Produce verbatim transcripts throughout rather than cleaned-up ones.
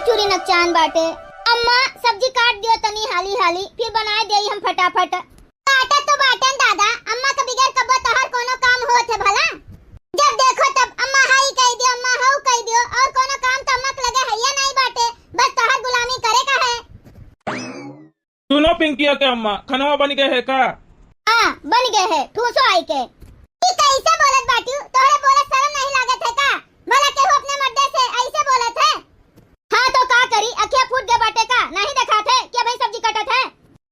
चूरी नकचान बाटे। अम्मा, सब्जी काट दियो तनी हाली हाली, फिर बनाए देई हम फटाफट। काटत तो बाटेन दादा, अम्मा के बगैर कब्बो तोहर कोनो काम होत है भला? जब देखो तब अम्मा हाई कह दियो, अम्मा हाउ कह दियो, और कोनो काम तो अम्मा के लगे हैया नहीं बाटे, बस तोहर गुलामी करे का है। सुनो पिंकिया के अम्मा, खनवा बन गए है का? हाँ, बन गए है, ठूसो आई के। ई कैसे बोलत बाटियो? तोहरे बोलत शर्म नहीं लागत है का? भला केहू अपने मर्दे से ऐसे बोलत है? हाँ तो का करी, अखिया फूट गए बाटे का? नहीं देखात है कि अबही सब्जी कटत है?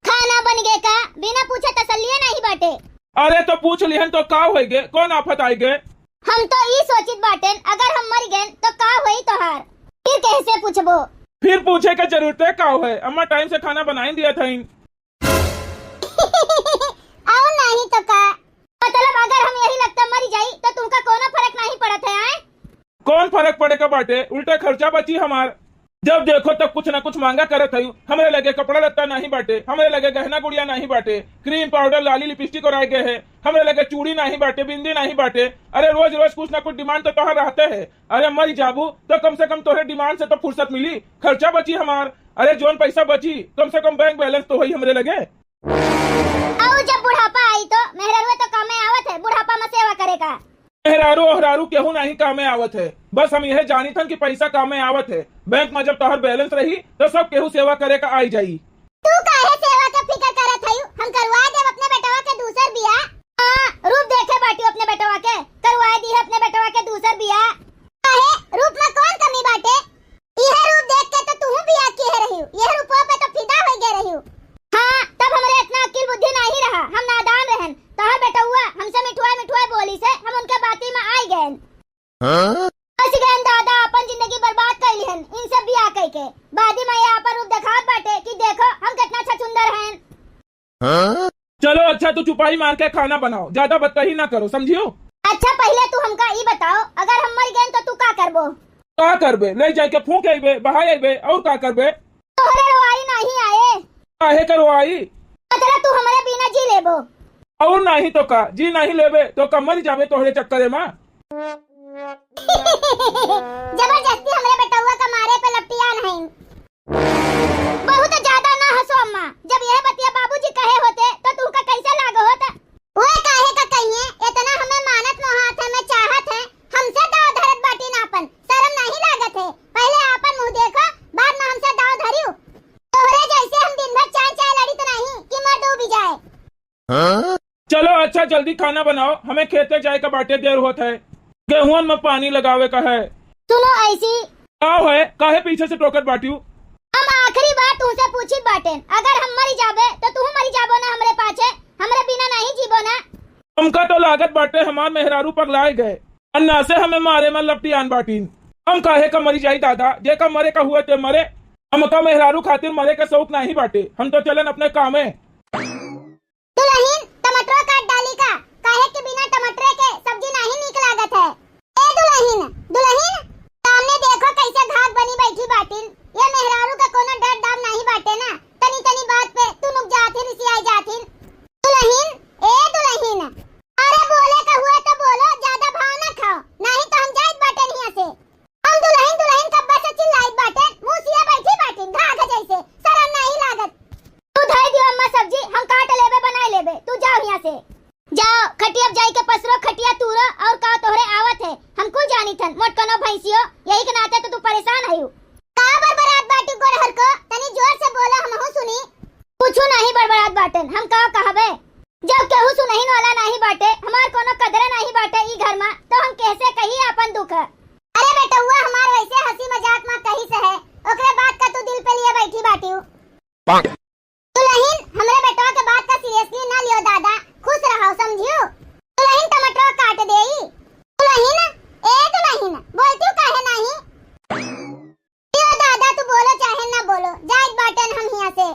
खाना बन गए का? बिना पूछे तसल्लिए नहीं बाटे। अरे तो पूछ लिहन तो का होई गे? कौन आफत आई गे? हम तो ई सोचित बाटेन, अगर हम मर गएन तो का होई तोहार? फिर कैसे पूछबो? फिर पूछे के जरूरत है का है? अम्मा टाइम से खाना बनाई दिया था। और नहीं तो का? मतलब अगर हम यही लगता मरी जाई तो तुमका कोनो फर्क नहीं पड़त है, आए? कौन फर्क पड़े का बाटे, उल्टा खर्चा बची हमार। जब देखो तब कुछ ना कुछ मांगा करत हयू। हमरे लगे कपड़ा लत्ता नहीं बाटे, हमरे लगे गहना गुड़िया नहीं बाटे, क्रीम पाउडर लाली लिपस्टिक और आए गए है, हमरे लगे चूड़ी नहीं बाटे, बिंदी नहीं बाटे। अरे रोज रोज कुछ ना कुछ डिमांड तो तोहर रहते है। अरे मरी जाबू तो कम से कम तोहरे डिमांड से तो फुर्सत मिली, खर्चा बची हमार। अरे जोन पैसा बची कम से कम बैंक बैलेंस तो होई हमरे लगे। अउ जब बुढ़ापा आई तो मेहरारू तो कामे आवत है बुढ़ापा में सेवा करे का। मेहरारू ओहरारू केहू नहीं कामे आवत है, बस हम यह जानित हन कि पैसा कामे आवत है। बैंक में जब तोहर बैलेंस रही तो सब केहू सेवा करे का आई जाई। तू काहे सेवा के फिकर करत हयू? हम करवा देब अपने बेटवा के दूसर बियाह। हाँ, रूप देखे बाटियो अपने बेटवा के, करवाए दी है अपने बेटवा के दूसर बियाह। काहे, रूप में कौन कमी बाटे? इहे रूप देख के तो तूहू बियाह किहे रहियो, यह रूपवा पे तो फिदा हो गए रहियो। हाँ, तब हमरे इतना अक्ल बुद्धि नहीं रहा, हम नादान रहन। तोहर बेटउआ हमसे मिठुआ मिठुआ बोली से हम उनके बाती में आई गएन। हाँ? फंस गएन दादा, अपन जिंदगी बर्बाद कर लिहन इनसे बियाह कई के। बादी में ये अपन रूप दिखात बाटे कि देखो हम कितना छछुंदर हैं। हाँ? चलो अच्छा, तू चुपाई मार के खाना बनाओ, ज्यादा बतकही ना करो, समझियो? अच्छा, पहले तू हमका ई बताओ, अगर हम मर गएन तो तू का करबो? का करबे? ले जाके फूंक अइबे, बहा अइबे, और का करबे? तोहरे रोवाई नहीं आए। काहे के रोवाई? मतलब तू हमरे बिना जी लेबो? और नहीं तो का, जी नहीं लेबे तो का मर जाबे तोहरे चक्करे में? जबरदस्ती हमरे बेटउआ का मारे पे लपटियान हईन। बहुत ज्यादा ना हंसो अम्मा, जब यह बतिया बाबूजी कहे होते तो तुहका कैसे लाग होत? वे काहे का कहिए, इतना हमें मानत मोहात है, हमें चाहत है, हमसे दाव धरत बाटी ना अपन, शर्म नहीं लागत है। पहले आपन मुंह देखो, बाद में हमसे दाव धरियो। तोहरे जैसे हम दिन भर चाय चाय लड़ित नहीं कि मर्द उबि जाए। चलो अच्छा, जल्दी खाना बनाओ, हमें खेते जाए का बाटे, देर होत है, गेहूं में पानी लगावे का है। सुनो ऐसी। का है, काहे पीछे से टोकत बाटियो? हम आखिरी बार तुमसे पूछित बाटेन, अगर हम मरी जाबे तो तू मरी जाबो ना हमरे पाछे, हमरे बिना नहीं जीबो ना। हमका तो लागत बाटे हमार मेहरारू पगलाए गए, अन्ना से हमें मारे में लपटियान बाटीन। हम काहे का मरी जाई दादा, जेका मरे का हुआ ते मरे, हमका मेहरारू खातिर मरे के शौक नहीं बाटे, हम तो चलन अपने कामे। दुलहिन, टमाटरो काट डाली का? काहे कि बिना टमाटरे के सब्जी नाही नीक लागत है। ए दुलहिन, दुलहिन, सामने देखो कैसे घाघ बनी बैठी बाटिन। ये मेहरारू का कोनो डर दाम नाही बाटे ना। तनी तनी बात पे तू नुक जाथिन, रिसियाई जाथिन। दुलहिन, ए दुलहिन, अरे बोले का हुआ तो बोलो, ज्यादा भाव ना खाओ, नाही तो हम जाइत बाटेन हियां से। हम दुलहिन दुलहिन कब्बे से चिल्लाइत बाटेन, मुंह सिया बैठी बाटिन घाघ जैसे, शरम नाही लागत। तू धई दियो अम्मा सब्जी, हम काट लेबे, बनाई लेबे, तू जाओ हियां से। जाओ, खटिया पे जाई के पसरो, खटिया तूरो, और का तोहरे आवत है, हम कुल जानित हन, मोटकनो भैंसियो, यही के नाते तो तू परेशान हयू। का बड़बड़ात बाटी गोरहर को, तनी जोर से बोला, हमहू सुनी। कुछू नाही बड़बड़ात बाटेन, हम का कहबे? जब केहू सुनहिन वाला नाही बाटे, हमार कोनो कदरे नाही बाटे ई घर मा, तो हम कैसे कही आपन दुख? अरे बेटउआ, हमार वैसे हंसी मजाक मा कही से है, ओकरे बात का तू दिल पे लिए बैठी बाटियो। दुलहिन, हमरे बेटवा के बात का seriously ना लियो दादा, खुश रहो, समझियो? दुलहिन टमाटर काट देई। दुलहिन, ए दुलहिन, बोलती हूँ काहे नाही? लियो दादा, तू बोलो चाहे ना बोलो, जाइत बाटेन हम हियां से।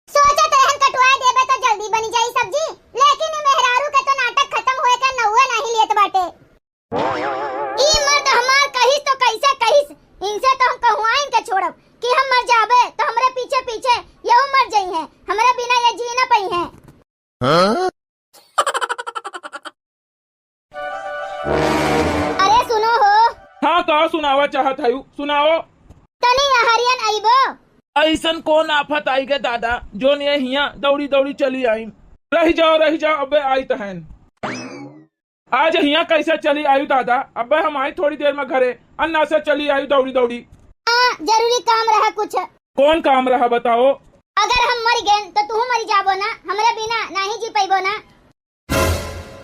सोचत रहन कटवा देबे तो जल्दी बनी जाई सब्जी, लेकिन ई मेहरारू के तो नाटक खत्म होए के नौवे नाही लेत बाटे। ई मर्द हमार कहिस तो कैसे कहिस, इनसे तो हम कहवाइन के छोड़ब कि हम मर जाबे तो हमरे पीछे पीछे यहू मर जइहें, हमरे बिना ये जी न पइहें। हाँ? अरे सुनो हो। हाँ, का सुनावा चाहत हयू? सुनाओ। तनी अहरियन अइबो। अइसन कौन आफत आइगे दादा, जोन ये हियाँ दौड़ी दौड़ी चली आइन? रहि जाओ, रहि जाओ, अबे आइत हन। आज हियाँ कैसे चली आयु दादा? अबे हम आई थोड़ी देर में घरे, अन्ना से चली आयु दौड़ी दौड़ी। हाँ, जरूरी काम रहा कुछ। कौन काम रहा बताओ? अगर हम मरि गएन तो तुहू मरि जाबो ना, हमरे बिना नाहीं जी पइबो ना।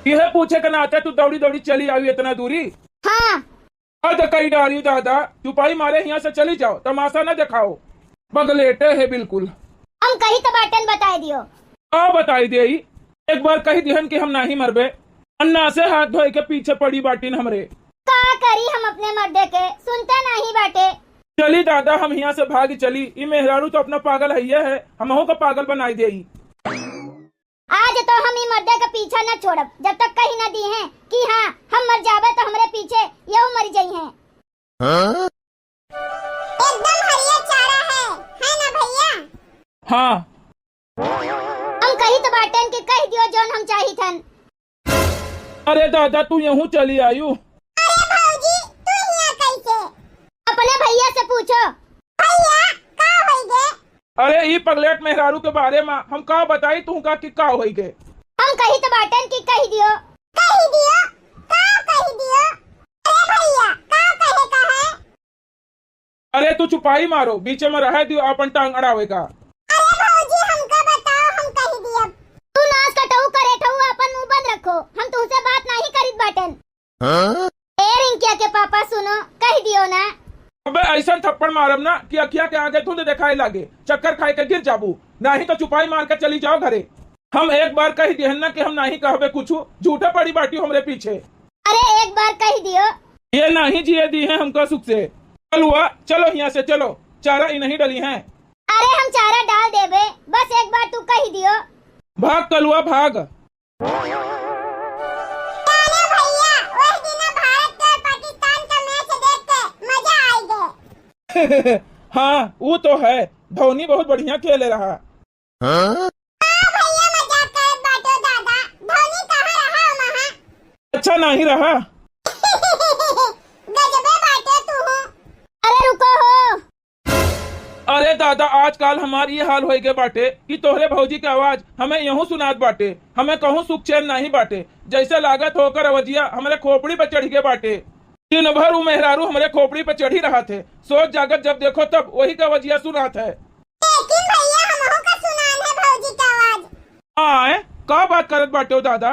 यह पूछे के नाते तू दौड़ी दौड़ी चली आयु इतना दूरी? हाँ। हद कई डारियो दादा, चुपाई मारे हियाँ से चली जाओ, तमाशा न देखाओ। बगलेटे है बिल्कुल। हम कही तो बाटेन बताइ दियो। का बताइ देई? एक बार कहि दिहन कि हम नाहीं मरबे। अन्ना से हाथ धोए के पीछे पड़ी बाटिन हमरे। का करी हम अपने मर्दे के, सुनते नाहीं बाटे। चली दादा, हम हियाँ से भागि चली। ई मेहरारू तो अपना पागल हइये है, हमहू का पागल बनाइ देई। आज तो हम ई मर्दे के पीछा न छोड़ब, जब तक कहि न दिहें कि हाँ, हम मरि जाबे तो हमरे पीछे यहू मरि जइहें। हाँ? एकदम हरियर चारा है, है ना भइया? हाँ। हम कहित बाटेन कि कहि दियो जौन हम चाहित हन। अरे दादा, तू यहू चली आयु। अरे भौजी, तू हियाँ कैसे? अपने भइया से पूछो। भइया, का होइगे? अरे, ई पगलेट मेहरारू के बारे में हम का बताई तुहका कि का होइगे? हम कहित बाटेन कि कहि दियो। कहि दियो? का कहि दियो? अरे भइया, का कहे का है? अरे, तू चुपाई मारो, बीचे में रहे दियो आपन टांग अड़ावे का। अरे भौजी, हमका बताओ, हम कहि दियब। तू नास कटऊ करेठऊ आपन मुँह बंद रखो, हम तुहसे बात नाहीं करित बाटेन। हाँ? ए रिंकिया के पापा, सुनो, कहि दियो ना। अबे अइसन थप्पड़ मारब ना कि अखिया के आगे धुंध देखाए लागे, चक्कर खाए के गिर जाबू, नाहीं तो चुपाई मार के चली जाओ घरे। हम एक बार कहि दिहन ना कि हम नाहीं कहबे कुछू, झूठे पड़ी बाटियो हमरे पीछे। अरे एक बार कहि दियो। ये नाहीं जिए दिहें हमका सुख से। कलुआ, चलो हियाँ से चलो, चारा इनहीं डलिहें। अरे हम चारा डाल देबे, बस एक बार तू कहि दियो। भाग कलुआ भाग। जाने भइया, ओह दिना भारत के और पाकिस्तान का मैच देख के मजा आइ गए। हाँ, ऊ तो है, धोनी बहुत बढ़िया खेले रहा। हाँ? का भइया मजाक करत बाटो दादा, धोनी कहाँ रहा वहाँ? अच्छा नाहीं रहा। गजबे बाटो तू। अरे रुको हो, अरे दादा, आजकाल हमार ई हाल होइगे बाटे कि तोहरे भौजी के आवाज हमें यहूँ सुनात बाटे, हमें कहूँ सुख चैन नाहीं बाटे। जैसे लागत हो ओकर अवजिया हमरे खोपड़ी पे चढ़िगे बाटे। दिन भर उ मेहरारू हमरे खोपड़ी पे चढ़ी रहत है, सोत जागत जब देखो तब वही का अवजिया सुनात है। लेकिन भइया, हमहू का सुनान है भौजी का आवाज। आए, का बात करत बाटे हो दादा?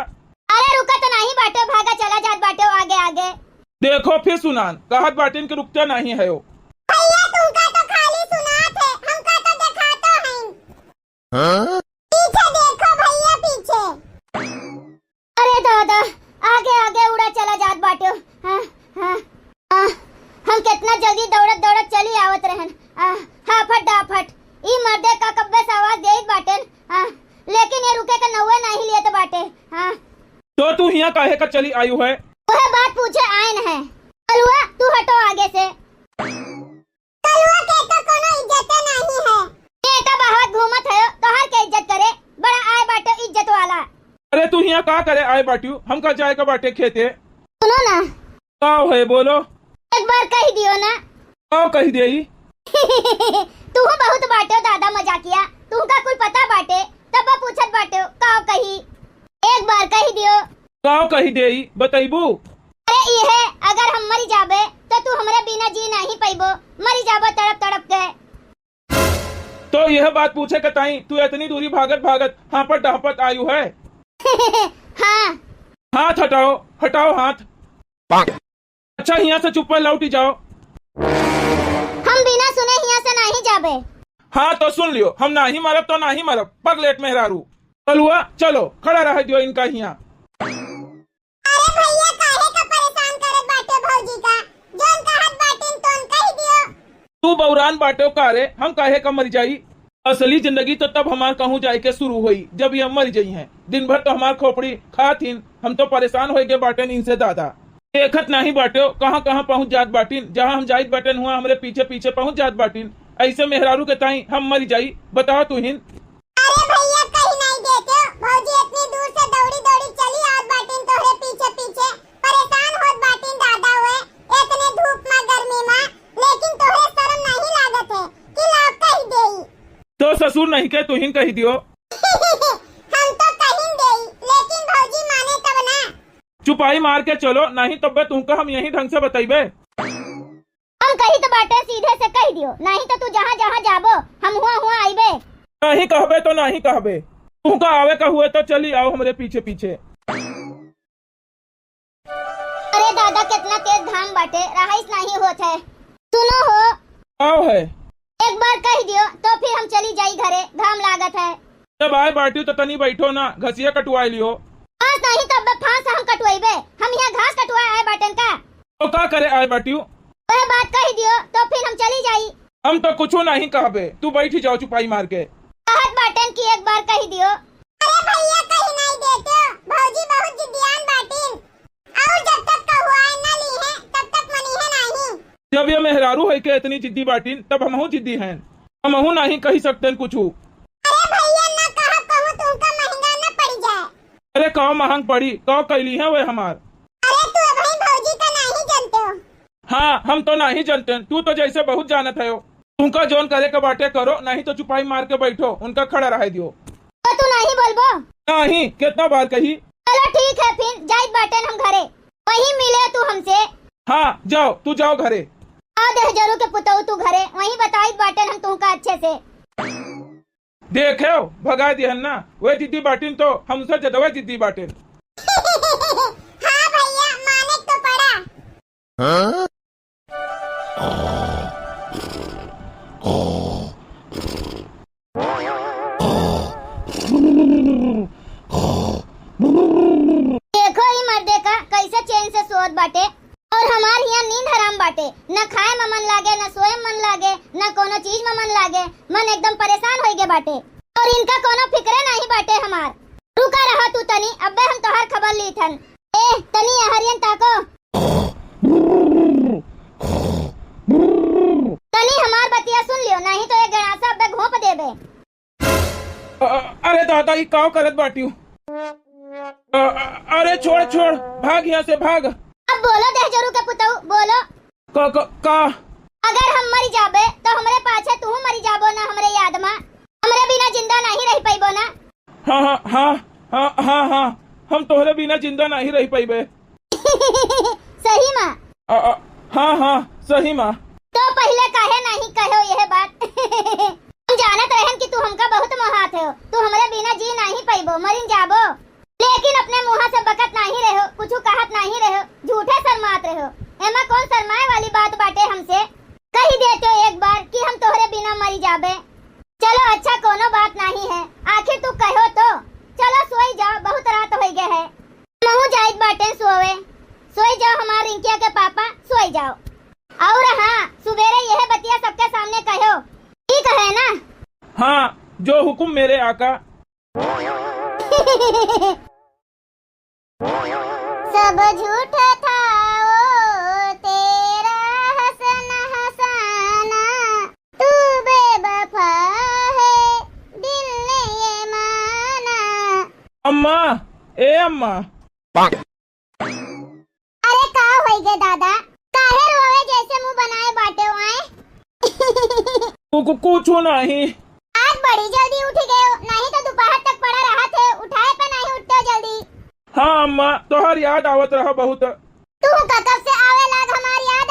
अरे रुकत नाहीं बाटे, भागा चला जात बाटे आगे आगे। देखो फिर सुनान, कहत बाटिन कि रुकते नाहीं है हो। भइया तुमका तो खाली सुनात है, हमका तो देखातो है। हाँ? पीछे देखो भइया पीछे। अरे दादा, आगे आगे उड़ा चला जात बाटे। हाँ, हाँ, हाँ, हम कितना जल्दी दौड़त दौड़त चली आवत रहन। आ, हाफट डाफट, ई मर्दे का कब्बे से आवाज देत बाटेन। आ, लेकिन ये रुके का नौवे नाहीं लेत बाटे। हाँ। तो तू हियाँ काहे का चली आयु है? वह बात पूछे आयन है। कलुआ, तू हटो आगे से। कलुआ के तो कोनो इज्जते नाहीं है। नेता बहावत घूमत है, तोहार के इज्जत करे, बड़ा आए बाटे इज्जत वाला। अरे तू हियाँ का करे आए बाटियो? हमका जाए का बाटे खेते। सुनो ना। का है बोलो? एक बार कहि दियो ना। का कहि देई? तू बहुत बाटे दादा मजाकिया, तुमका कुल पता बाटे, तब पूछत बाटे का कही। एक बार कहि दियो। का कहि देई, बतइबू? अरे इहे, अगर हम मरि जाबे, तो तू हमरे बिना जी नाहीं पइबो, मरि जाबो तड़प तड़प के। तो यह बात पूछे के ताई तू इतनी दूरी भागत भागत हांपत डहांपत आयु है? हाँ। हाथ हटाओ, हटाओ हाथ। अच्छा, हियाँ से चुप्पे लौटी जाओ। हम बिना सुने हियाँ से नाहीं जाबे। हाँ, तो सुन लियो, हम नाहीं मरब तो नाहीं मरब, पगलेट मेहरारू। कलुआ, चलो, खड़ा रह दियो इनका हियाँ। अरे भइया, काहे का परेशान करत बाटे भौजी का? जौन कहत बाटिन तौन कहि दियो। तू बौरान बाटो का रे, हम काहे का मरि जाई? असली जिंदगी तो तब हमार कहूँ जाए के शुरू होई, जब ये मरि जइहें। दिन भर तो हमार खोपड़ी खात हिन, हम तो परेशान होइ गए बाटेन इनसे दादा। देखत नाहीं बाटो, कहाँ कहाँ पहुँच जात बाटिन, जहाँ हम जाइत बाटेन हुआँ हमरे पीछे पीछे पहुँच जात बाटिन। ऐसे मेहरारू के ताई हम मरि जाई, बताओ तू हिन। अरे भइया, कहि नाहीं देते हो, भौजी इतनी दूर से दौड़ी दौड़ी चली आवत बाटिन तोहरे पीछे पीछे, परेशान होत बाटिन दादा हुए, इतने धूप मा गर्मी मा, लेकिन तोहरे शर्म नाहीं ससुर नहीं के तुहिन कहि दियो। हम तो कहिन देई, लेकिन भौजी माने तब ना। चुपाई मार के चलो, नहीं तब्बे तुमका हम यही ढंग से बतइबे। हम कही तो बाटे, सीधे से कहि दियो, नहीं तो तू जहाँ जहाँ जाबो, हम हुआ हुआ आइबे। नहीं कहबे तो नहीं कहबे, तुमका आवे का हुए तो चली आओ हमरे पीछे पीछे। अरे दादा, कितना तेज घाम बाटे, रहाइस नहीं होत है। सुनो हो, आओ है। एक बार कहि दियो तो फिर हम चली जाई घरे, घाम लागत है। जब आए बाटियो तो तनी बैठो ना, घसिया कटवाए लियो। घास नहीं तो अब फांस हम कटवाइबे, हम यहाँ घास कटवाए आए बाटेन का? तो का करे आए बाटियो? वह बात कहि दियो तो फिर हम चली जाई। हम तो कुछो नहीं कहबे, तू बैठी जाओ चुपाई मार के। कहत बाटेन कि एक बार कहि दियो। अरे भैया, कहि नहीं देते, भौजी बहुत जिद्दियान बाटिन। और जब तक कहुआए न ली है, तब तक मनी है नहीं। जब ये मेहरारू है के इतनी जिद्दी बाटिन, तब हमहू जिद्दी हैं। हमहू नहीं कहि सकते कुछू। अरे भैया, न कहब कहूँ तुमका महंगा न पड़ जाए। अरे का महंग पड़ी, का कैली है वे हमार? अरे तू अबही भौजी का नहीं जानते हो। हाँ, हम तो नहीं जानते, तू तो जैसे बहुत जानत है हो। तुमका जौन करे के बाटे करो, नहीं तो चुपाई मार के बैठो, उनका खड़ा रहे दियो। तो तू नहीं बोलबो? नहीं, कितना बार कही। चलो ठीक है, फिर जाइत बाटेन हम घरे, वहीं मिले तू हमसे। हाँ, जाओ, तू जाओ घरे। आ देहजरू के पुतऊ तू घरे, वहीं बताइत बाटेन हम तुमका अच्छे से। देखे हो, भगा दिहन ना, वे जिद्दी बाटिन तो हमसे ज्यादा जिद्दी बाटिन। हाँ भैया, माने तो पड़ा। हाँ? देखो ई मर्दे का कैसे चैन से सोत बाटे, और हमार हियां नींद हराम बाटे, न खाए में मन लागे, न सोए में मन लागे, न कोनो चीज में मन लागे, मन एकदम परेशान होई गे बाटे, और इनका कोनो फिक्रे नहीं बाटे हमार। रुका रहा तू तनी, अब्बे हम तोहार खबर लीत हन। ए, तनी अहरियन ताको। तनी हमार बतिया सुन लियो, नहीं तो ये गणासा अब्बे घोंप देबे। अ-, अ-, अरे दादा, ई काव करत बाटियो? अ-, अ-, अरे छोड़, छोड़, भाग यहाँ से, भाग। अब बोलो देहजरू के पुतऊ, बोलो। का, का, का? अगर हम मरी जाबे, तो हमरे पाछे तू मरी जाबो ना, हमरे याद मा। हमरे बिना जिंदा नहीं रह पाइबो ना। हाँ, हाँ, हाँ, हाँ, हाँ, हाँ, हम तोहरे बिना जिंदा नहीं रह पाइबे। सही मा? अ, अ, हाँ, हाँ, सही मा। तो पहिले काहे नहीं कहो यह बात? हम जानत रहन कि तू हमका बहुत मोहात हो, तू हमरे बिना जी नहीं पाइबो, मरिन जाबो। लेकिन अपने मुँह से बकत नहीं रहो, कुछ कहत नहीं रहो, झूठे शर्मात रहो। एमा कौन शर्माए वाली बात बाटे हमसे? कही देते हो एक बार कि हम तोहरे बिना मरी जाबे। चलो अच्छा, कोनो बात नहीं है, आखिर तू कहो तो। चलो सोई जाओ, बहुत रात होई गए है। हमहू जाइत बाटे सोवे। सोई जाओ हमार रिंकिया के पापा, सोई जाओ। और हाँ, सुबेरे यह बतिया सबके सामने कहो, ठीक है ना? हाँ, जो हुकुम मेरे आका। सब झूठ था वो तेरा हंसना हंसाना, तू बेवफा है, दिल ने ये माना। अम्मा, ए अम्मा। अरे का होई गे दादा, काहे रोवे जैसे मुंह बनाए बाटे हो आए? कु-, कु-, कुछ नहीं। आज बड़ी जल्दी उठ गए हो, नहीं तो दोपहर तक पड़ा रहा थे, उठाए पे नहीं उठते हो जल्दी। हाँ अम्मा, तोहर याद आवत रहा बहुत। तू का कब से आवे लाग हमार याद?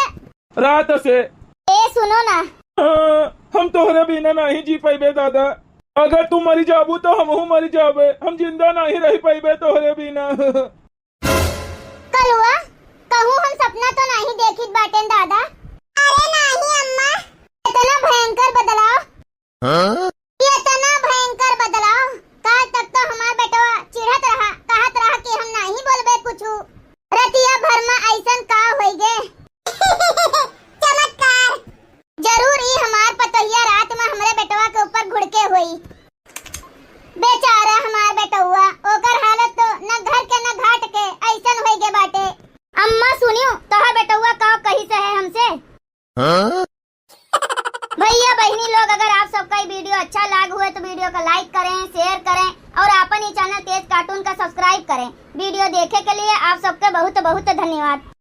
रात से। ए सुनो ना। हाँ, हम तोहरे बिना नहीं जी पाइबे दादा। अगर तू मरी जाबू तो हमहू मरी जाबे, हम जिंदा नहीं रह पाइबे तोहरे बिना। कलुआ, कहूँ हम सपना तो नहीं देखित बाटेन दादा? अरे नहीं अम्मा, इतना भयंकर बदलाव। हाँ? इतना भयंकर बदलाव। काल तक तो हमार बेटवा चिढ़त रहा, कहत रहा कि हम नहीं बोलबे कुछू। रतिया भर में ऐसन का होई गे? चमत्कार। जरूर ई हमार पतोहिया रात में हमरे बेटवा के ऊपर घुड़के होई। बेचारा हमार बेटउआ, ओकर हालत तो न घर के न घाट के, ऐसन होई गे बाटे। अम्मा सुनियो, तोहर बेटउआ का कही से है हमसे? हाँ? भैया बहिनी लोग, अगर आप सबका ये video अच्छा लाग हुए तो video का like करें, share करें और आपन ये channel तेज cartoon का subscribe करें। Video देखे के लिए आप सबके बहुत बहुत धन्यवाद।